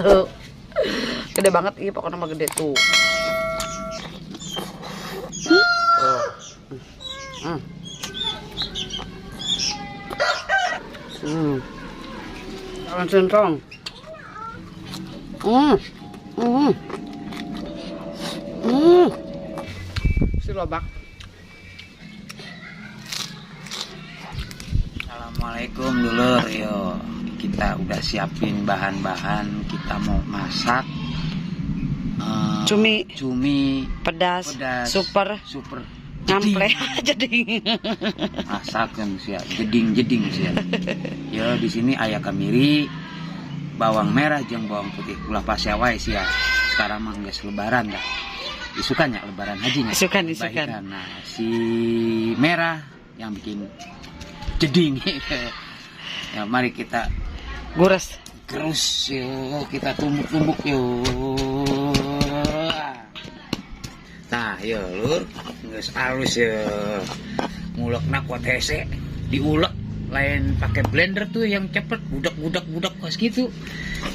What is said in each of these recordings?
Tuh. Gede banget iya, pokoknya mah gede tuh. Tuh. Hmm. Hmm. Daun singkong. Hmm. Hmm. Hmm. Si lobak. Assalamualaikum dulur, yo. Kita udah siapin bahan-bahan, kita mau masak cumi, cumi pedas, pedas, super, super ngample, jeding. Masakan sih, jeding-jeding sih. Yo, di sini ayah kemiri, bawang merah jeung bawang putih. Ulah pasea wae sih ya. Sekarang mah geus lebaran dah. Isukan ya lebaran hajinya. Isukan, isukan. Nah, si merah yang bikin jeding. Ya, mari kita gures. Gerus yo, kita tumbuk-tumbuk yo. Nah, yo lur, geus halus yo. Ngulekna kuat hese, diulek lain pakai blender tuh yang cepet budak-budak-budak kos gitu.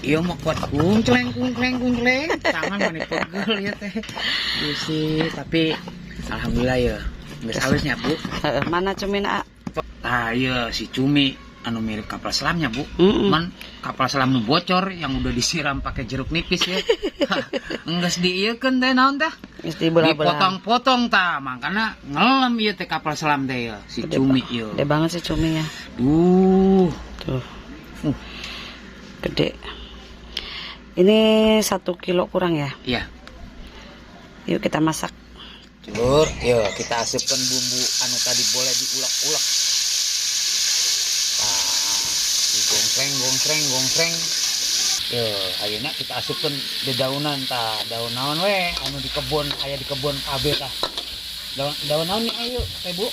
Iya mah kuat kungkleng kungkleng kungkleng, tangan mani pegel ya teh. Gusti, tapi alhamdulillah ya, geus halusnya, Bu. Mana cumina? Nah, iya si cumi anu mirip kapal selamnya, Bu. Man kapal selam nu bocor yang udah disiram pakai jeruk nipis ya. Enggeus diieukeun teh naon tah? Geus dibelah-belah. Dipotong-potong tah, makana ngelem ieu teh kapal selam teh ya, si gede cumi ieu. Gede banget si cuminya. Duh. Tuh. Gede. Ini 1 kilo kurang ya? Iya. Yuk kita masak. Lur, yuk kita asupkan bumbu anu tadi boleh diulek-ulek. Gongsreng, gongsreng, gongsreng. Yo, ayeuna kita asupkeun dedaunan tah, daun naon we anu di kebon, aya di kebon kabeh tah. Daun daun naon nih ayo teh Bu?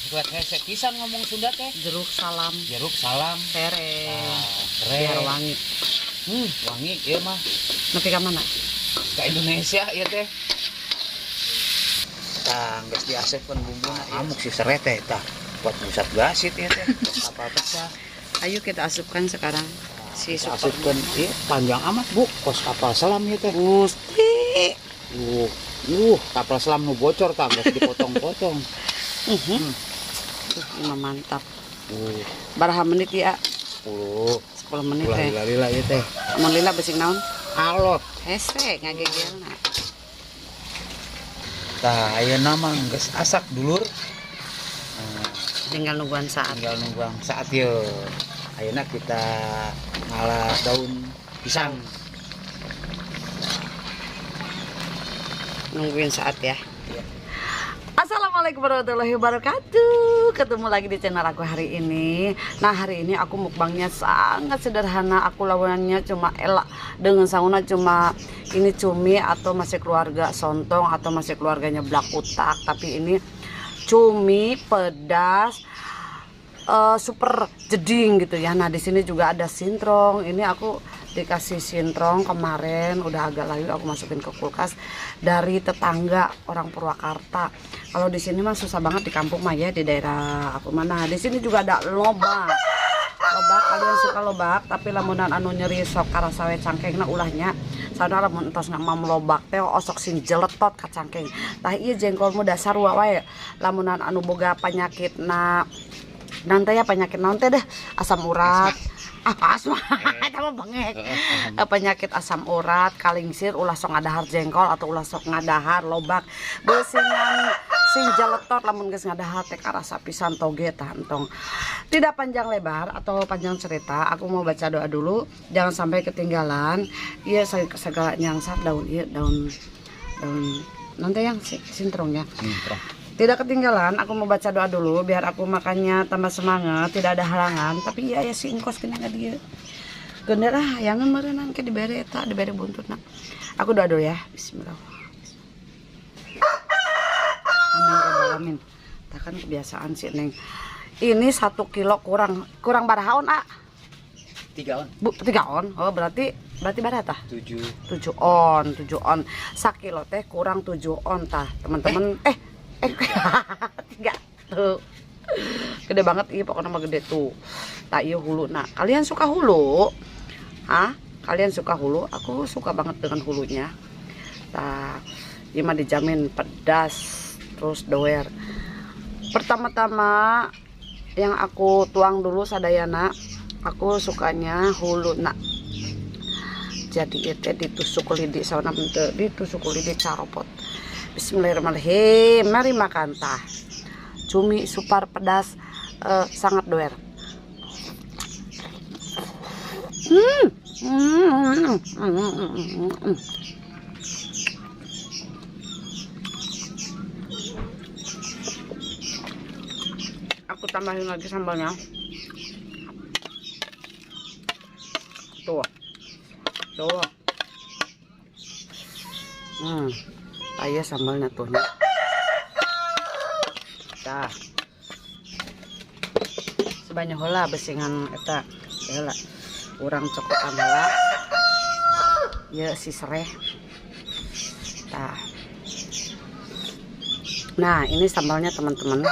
Kuat hese pisan ngomong Sunda teh. Jeruk salam. Jeruk salam. Sereh. Nah, biar wangi. Wangi ieu mah. Nepi ka mana? Ka Indonesia ieu teh. Tah, geus diasupkeun bumbuna. Amuk si sere teh tah. Buat musat gasit ya teh. Kapal pecah. Ayo kita asupkan sekarang si kita super. Asupkan, iya, panjang amat Bu, kos kapal selam ya teh. Gusti. Kapal selam nu bocor tah, geus dipotong-potong. Ini mantap. Baraha menit ya? 10. 10 menit teh. Lila-lila ya teh. Mun lila besing naon? Alot. Hese ngagegelna. Tah, ayeuna mah geus asak dulur. Tinggal nungguan saat. Tinggal nungguan saat yo. Ayeuna kita ngalah daun pisang. Nungguin saat ya. Ya. Assalamualaikum warahmatullahi wabarakatuh. Ketemu lagi di channel aku hari ini. Nah, hari ini aku mukbangnya sangat sederhana. Aku lawannya cuma elak dengan sauna cuma ini cumi atau masih keluarga sontong atau masih keluarganya blak utak. Tapi ini cumi pedas super jeding gitu ya. Nah, di sini juga ada sintrong. Ini aku dikasih sintrong kemarin udah agak layu, aku masukin ke kulkas dari tetangga orang Purwakarta. Kalau di sini mah susah banget di kampung mah ya, di daerah aku mana. Di sini juga ada lobak. Lobak, kalian suka lobak, tapi lamunan anu nyeri sok karasa we cangkengna ulahnya. Sana lamun entos ngamam lobak teh osok sing jeletot ka cangkeng. Tah ieu jengkol mu dasar wae lamunan anu boga penyakit na nanti ya penyakit naon teh deh, asam urat. Asma, eta mah bengek. Penyakit asam urat, kalingsir, ulah sok ngadahar jengkol atau ulah sok ngadahar lobak. Beusingan sing jeletot lamun geus ngadahar teh karasa pisan toge tah entong. Tidak panjang lebar atau panjang cerita, aku mau baca doa dulu, jangan sampai ketinggalan. Iya segala nyangsar daun ieu daun daun nanti yang sintrong ya. Sintrong. Tidak ketinggalan, aku mau baca doa dulu biar aku makannya tambah semangat, tidak ada halangan. Tapi iya ya si ingkos kena dia. Gender ah, jangan merenang ke dibere eta, dibere buntutna. Aku doa dulu ya. Bismillah. Amin rabbal alamin. Tak kan kebiasaan sih Neng. Ini 1 kilo kurang kurang baraha on, ah? 3 on. Bu, 3 on. Oh, berarti berapa tah? 7. 7 on, 7 on. Sakilo teh kurang 7 on tah, teman-teman. 3 tuh. Gede banget iya pokoknya mah gede tuh. Tak iya hulu. Nah, kalian suka hulu? Hah? Kalian suka hulu? Aku suka banget dengan hulunya. Nah, ini mah dijamin pedas terus doer. Pertama-tama yang aku tuang dulu sadayana, aku sukanya hulu nak. Jadi itu ditusuk lidi sauna henteu, ditusuk lidi caropot. Bismillahirrahmanirrahim. Mari makan tah. Cumi super pedas, sangat doer. Aku tambahin lagi sambalnya. Tuh. Tuh. Ayah sambalnya tuh. Tah. Sebanyak heula besingan eta. Heula. Urang cokotan heula. Ya si sereh. Tah. Nah, ini sambalnya teman-teman.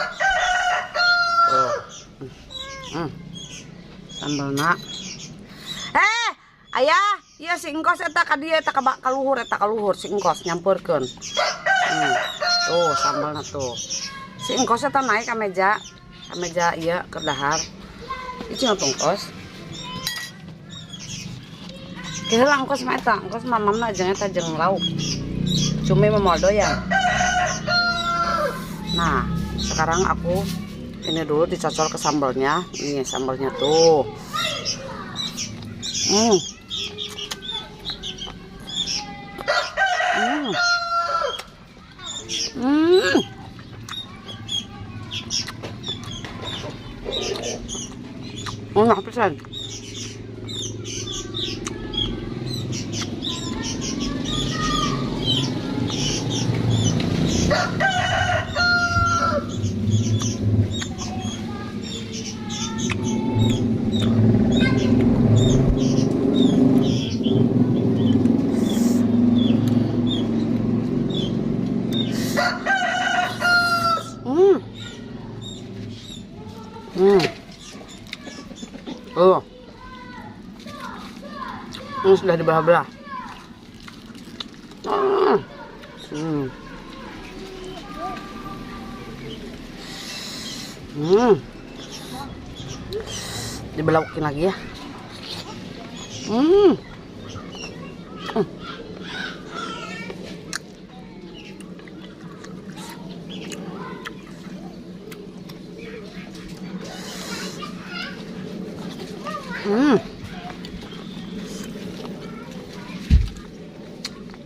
Tuh. Sambalna. Ayah, iya si engkos eta ka dieu eta ka luhur eta ka luhur si engkos nyampurkeun. Tuh sambalna tuh. Si engkos eta naik ka meja ieu keur dahar. Ieu cenah engkos. Keheula engkos mah eta, engkos mah mamna jeung eta jeung lauk. Cumi mah moal doyan. Nah, sekarang aku ini dulu dicocol ke sambalnya. Nih sambalnya tuh. Enak pisan. Oh, ini sudah dibelah-belah. Dibelaukin lagi ya.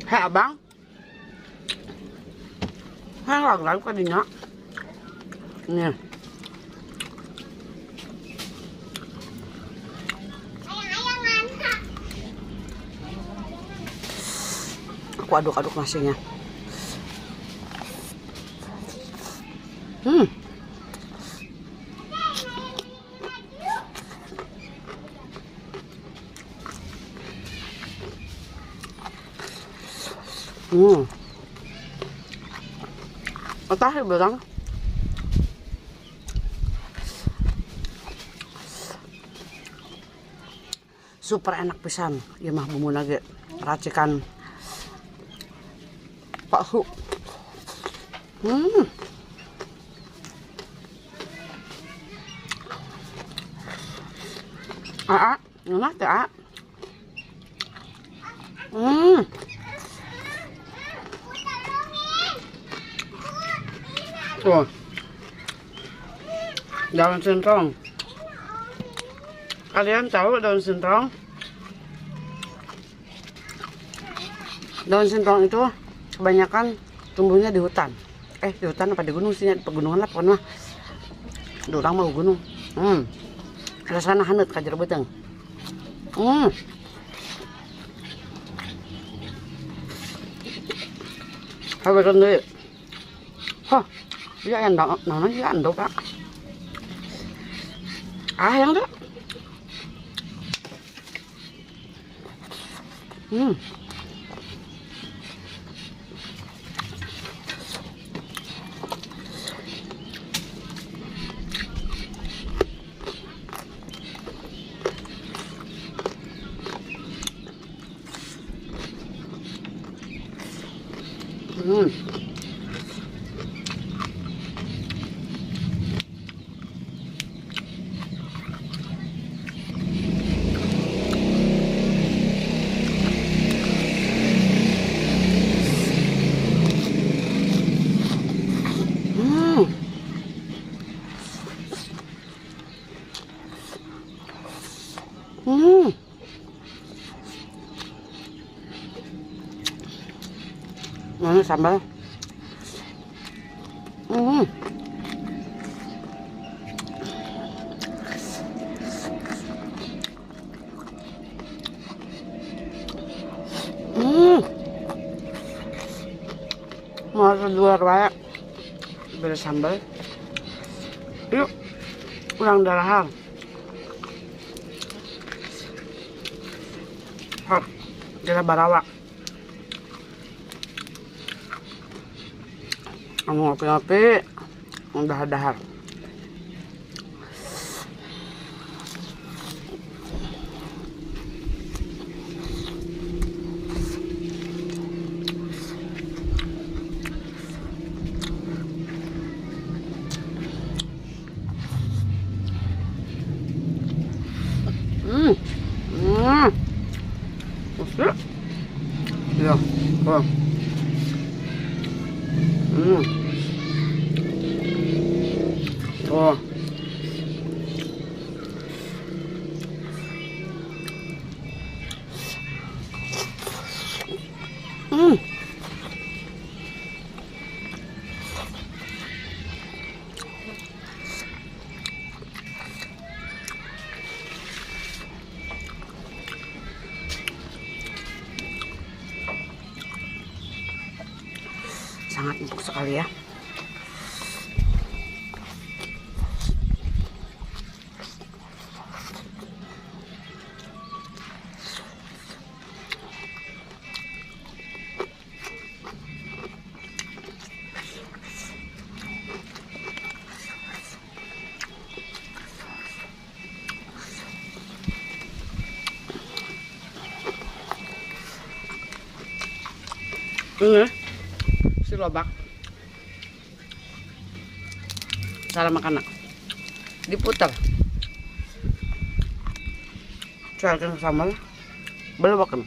Hei abang, hei lagi kadinya. Nih. Aku aduk-aduk nasinya. Entah ya bilang. Super enak pisan. Ya mah bumbu lagi racikan Pak Su. Aa, enak teh, A. Tuh. Daun singkong. Kalian tahu daun singkong? Daun singkong itu kebanyakan tumbuhnya di hutan. Di hutan apa di gunung sih? Di pegunungan lah pokoknya. Di orang mau gunung. Rasana haneut ka jero beuteung. Habeun deui. Hah, iya endok, naon ieu endok, Pak. Ah, yang tuh. Mana sambal? Mau dua wae. Beri sambal. Yuk, urang dahar. Hot, kita barawak. Kamu ngopi-ngopi, dahar-dahar. Ya, oh. Oh. Sangat empuk sekali ya. Ini si lobak. Cara makan diputar, cuakin sambal, belokan.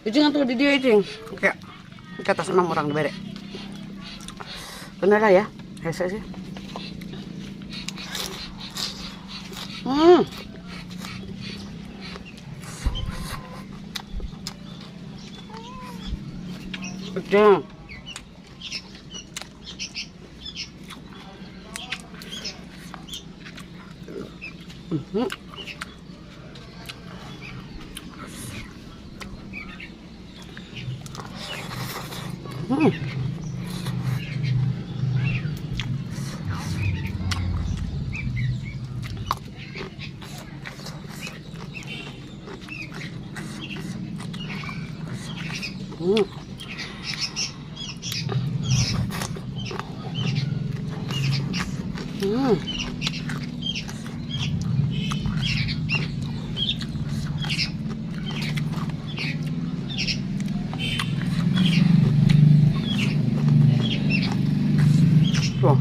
Icing atuh di dia icing. Kayak ke atas 6 orang dibere. Bener lah ya, hese sih. Icing. Tuh.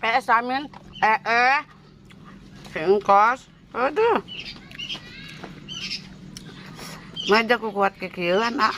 Samin, singkos, aduh. Ngajak ku kuat kekieuan, ah.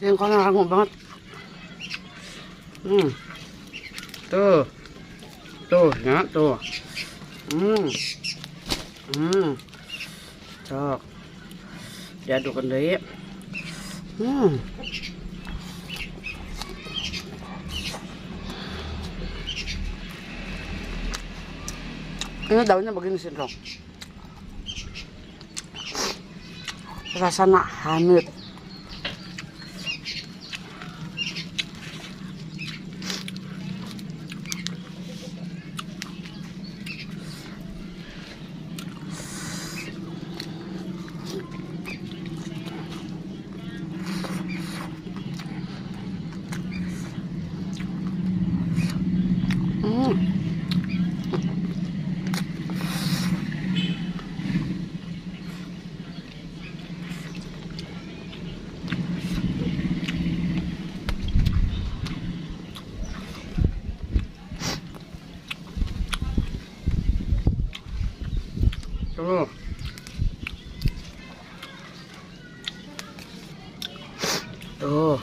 Jengkolnya rangu banget. Tuh. Tuh, ya, tuh. Cok. Diadukkan deui. Ini daunnya begini sindrom. Rasanya hangat. Tuh. Tuh.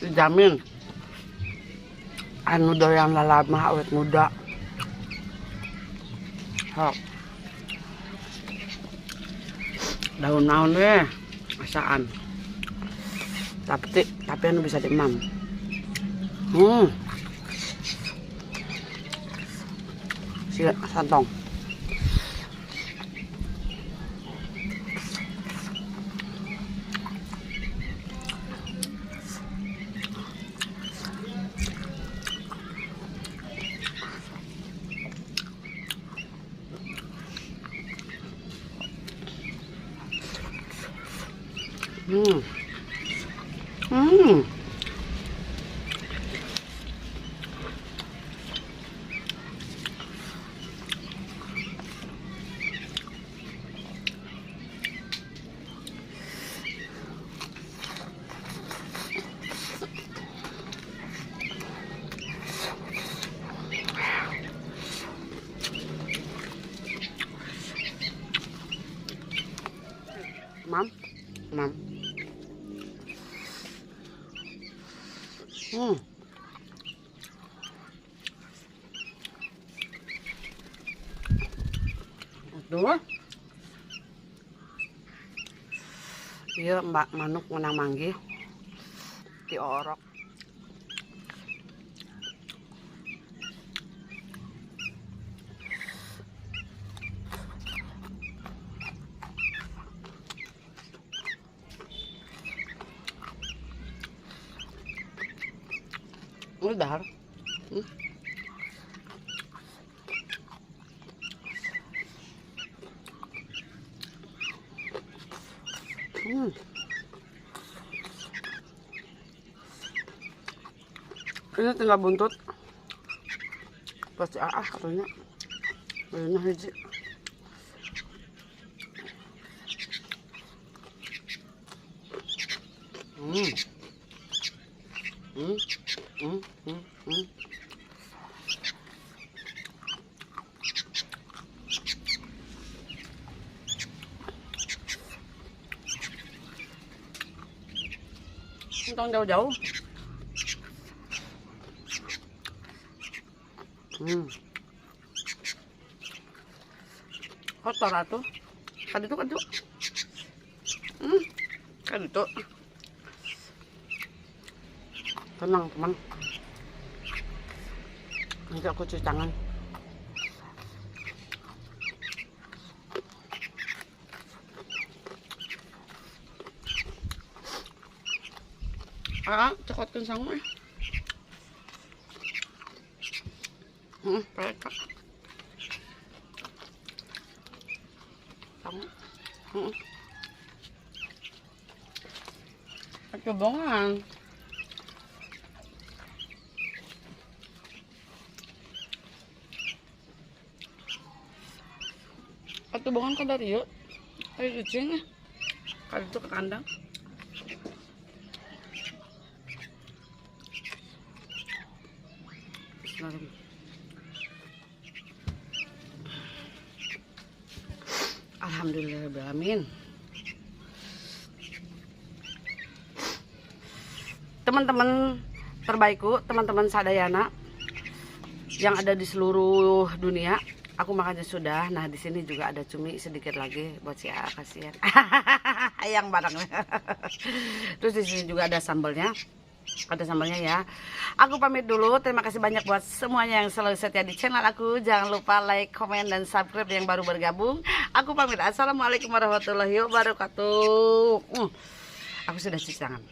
Dijamin anu doyan lalap mah awet muda. Hok. Daun naon weh asaan. Tapi anu bisa diemam. Sila santong. Mam, mam. Tuh. Iya, Mbak manuk menang manggih. Diorok. Udah. Ini tinggal buntut. Pasti katanya. Ini hiji. Tong jauh-jauh. Kotor atuh. Kan itu kan itu. Kan itu. Tenang, teman. Nanti aku cuci tangan. Ah, cokotkeun sangu. Mereka. Sangu. Kebongan. Katubongan ka dari yuk. Ayo kucing. Kalau itu ke kandang. Alhamdulillahirrahmanirrahim. Teman-teman terbaikku, teman-teman Sadayana yang ada di seluruh dunia, aku makannya sudah. Nah, di sini juga ada cumi sedikit lagi buat si A, kasihan. Ayang barangnya. Terus di sini juga ada sambalnya. Ada sambalnya ya. Aku pamit dulu. Terima kasih banyak buat semuanya yang selalu setia di channel aku. Jangan lupa like, komen, dan subscribe yang baru bergabung. Aku pamit. Assalamualaikum warahmatullahi wabarakatuh. Aku sudah cuci tangan.